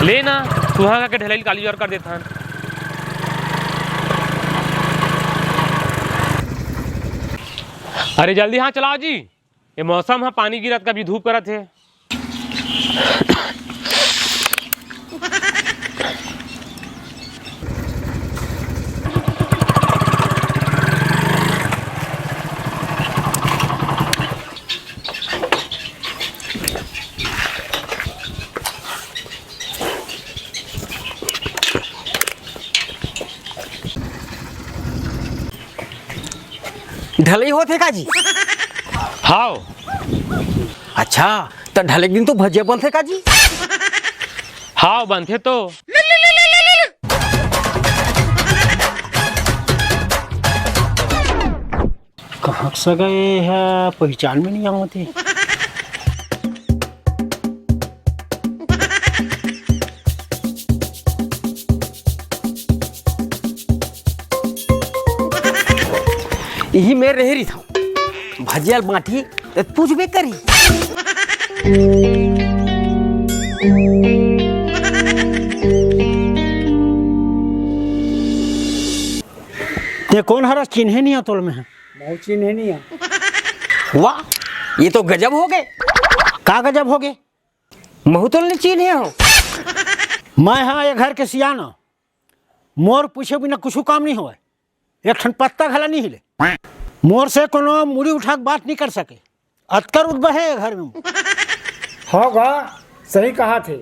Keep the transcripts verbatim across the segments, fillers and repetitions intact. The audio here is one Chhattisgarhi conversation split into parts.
ले ना, तुंहर घर के ढलई ल काली जुवार कर देथन। अरे जल्दी हाथ चलाव जी, ये मौसम ह पानी गिरत कभी धूप करत हे। ढलई होत हे का जी? हाव। अच्छा, त ढलई के दिन तो भजिया बनथे का जी? हाव, बनथे तो। कहाँ के सगा ये ह, पहिचान में नइ आवत हे। इही मेर रेहे रहिथंव। भजिया ल बांटही त पूछबे करही। ते कोन हरस, चिन्हे नइ हंव तोला मैं ह। महूं चिन्हे नइ हंव। वाह, ये तो गजब होगे। का गजब होगे? महूं तोला नइ चिन्हे हंव। मैं ह ये घर के सियान हंव। मोर पूछे बिना कुछू काम नइ होवय। एक ठन पत्ता घला नइ हिले। मोर से कोनो मुड़ी उठा के बात नइ कर सके। अतका रुतबा हे ये घर में। हव गा, सही कहाथे।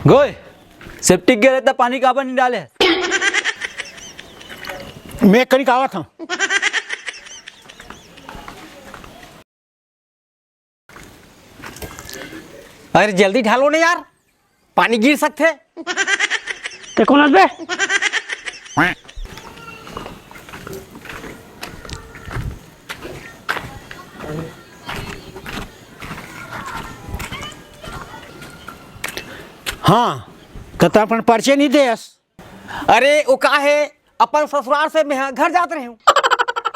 गोय, सेप्टिक गे रहे त पानी काबर नइ डाले? मैं कनिक आवत हंव। अरे जल्दी ढालो ना यार, पानी गिर सकथे। ते कोन हस बे? हाँ, त तैं अपन परिचय नइ देस। अरे, वो का हे, अपन ससुरार से मैं घर जात रहेंव,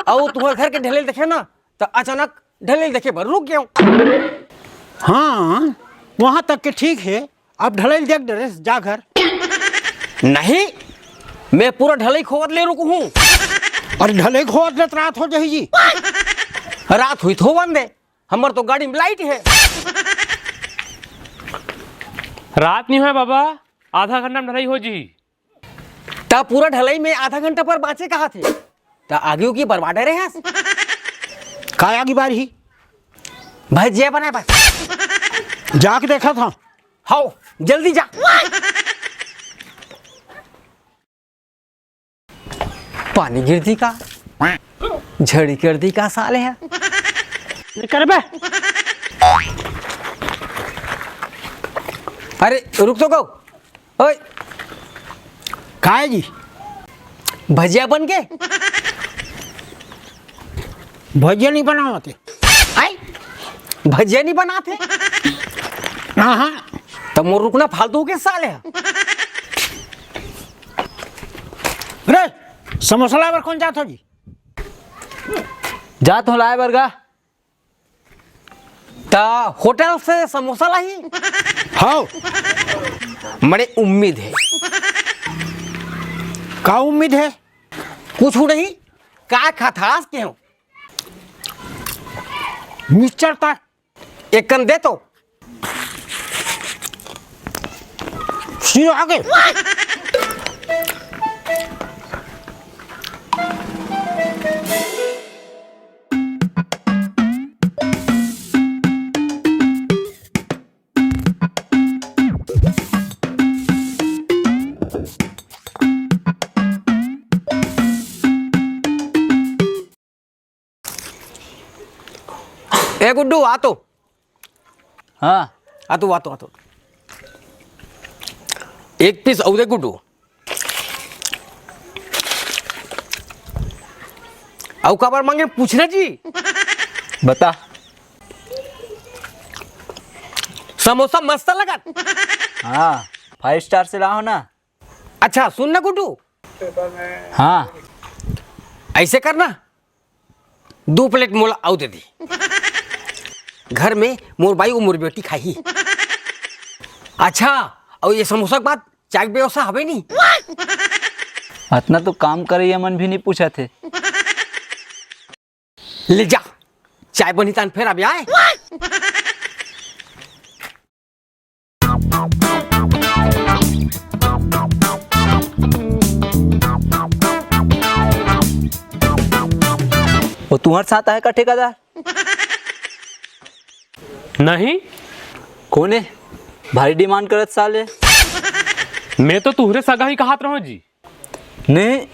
अउ तुंहर घर के ढलई ल देखेंव ना, त अचानक ढलई ल देखे बर रुक गेंव। हाँ, वहाँ तक के ठीक हे। अब ढलई ल देख डरेस, जा घर। नहीं, मैं पूरा ढलई खोवत ले रुकहूँ। अरे ढलई खोवत ले त रात हो जाही जी। रात होही त होवन दे, हमर तो गाड़ी में लाइट हे। रात नइ होय बाबा, आधा घंटा में ढलई हो जी। त पूरा ढलई में आधा घंटा बर बांचे कहाथे, त आगी उगी बरवा डरे हस। काय आगी बारही? भजिया बनाय बर। जाके देखत हंव। हव, जल्दी जा। पानी गिर दिही का? झड़ी कर दिही का साले ह? नइ करबे। अरे रुक तो गो। ओए। काय जी? भजिया बन गे? भजिया नइ बनावत हे। आय? भजिया नइ बनात हे? हाँ, हाँ। त मोर रुकना फालतू के साले ह। रे, समोसा लाय बर कोन जात हो जी? जात हंव लाय बर गा। त होटल से समोसा लाही? हव। मने उम्मीद हे। का उम्मीद हे? कुछू नहीं, का खाथस केहेंव? मिक्सचर त। एक कन दे तो। सिर आगे। ए गुड्डू, आ तो। हाँ। आ तो, आ तो, आ तो। एक पीस अउ दे गुड्डू। अउ काबर मांगे पूछना जी? बता। समोसा मस्त लगत। हाँ, फाइव स्टार से लाओ ना। अच्छा सुन ना गुड्डू। हाँ। ऐसे करना, दू प्लेट मोला अउ दे दे। घर में मोर बाई अउ मोर बेटी खाही। अच्छा, अउ ये समोसा के बाद चाय के व्यवस्था हवे नी? अतना तो काम करइया मन भी नहीं पूछत हे। ले जा, चाय बनी तान फेर अभी आए। वो तुम्हारे साथ आए का ठेकेदार? नहीं। कोने? भारी डिमांड करत साले। मैं तो तुहरे सगा ही कहत रहो जी। नहीं,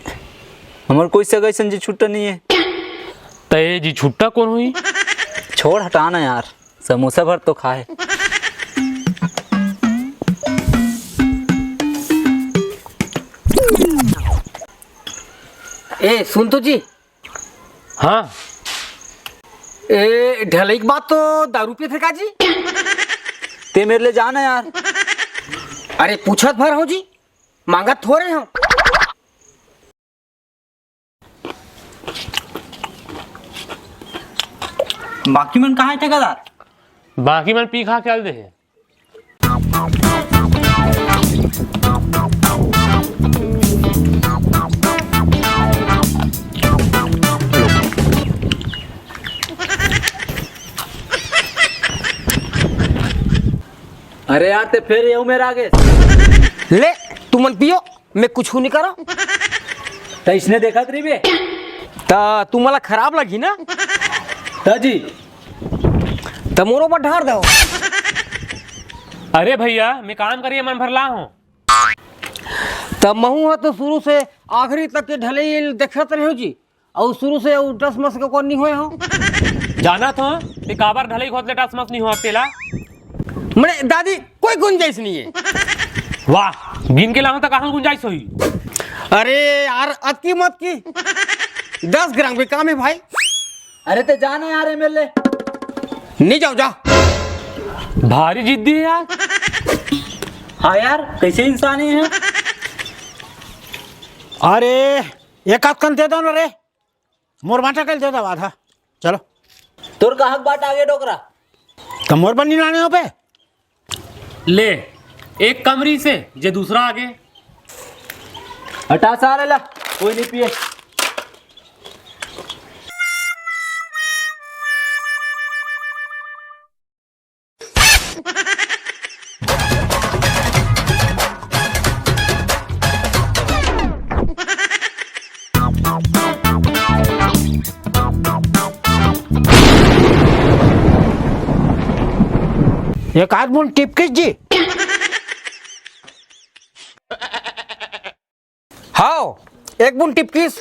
हमर कोई सगा अइसन जी छुट्टा नहीं है। तय जी छुट्टा कौन हुई? छोड़, हटाना यार, समोसा भर तो खाए। ए, सुन तो जी। हाँ। ए, ढलई के बाद तो दारू पीथे का जी? ते मेरे ले जाना यार। अरे, पूछत भर हो जी, मांगत थोरे हो। बाकी मन कहाँ हे ठेकेदार? बाकी मन पी खा के आल दे हे। अरे यार, ते फेर यहू मेर आगे। ले, तुमन पियो, मैं कुछू नहीं करो। त इसने देखत रहिबे। त तुमला खराब लगी ना? त जी। त मोरो पर ढार दो। अरे भैया, मैं काम करिए मन भर ला हूँ। त महू ह तो शुरू से आखिरी तक के ढलई देखत रहे हो जी। अउ शुरू से अउ टस मस के कोन नहीं होए हो। जाना थो, ते काबर ढलई खोद ले टस मस नहीं होत तेला? मने दादी, कोई गुंजाइश नहीं है। वाह, गिन के लाऊं त कहाँ गुंजाइश होही? अरे यार, अतकी मत की। दस ग्राम के काम है भाई। अरे ते जाना यार, एमएलए। नहीं जाओ, जा। भारी जिद्दी है यार। हाँ यार, कैसे इंसान ही है। अरे, एक आध कन दे दो ना रे। मोर बांटा कल दे दो आधा। चलो। तोर का हक बाट आगे डोकरा? त मोर बनी लाने हो पे। ले, एक कमरी से, जे दूसरा आगे। हटा सारे ला, कोई नहीं पिए। एक आध बूंद टिपकिस जी। हाव, एक बूंद टिपकिस।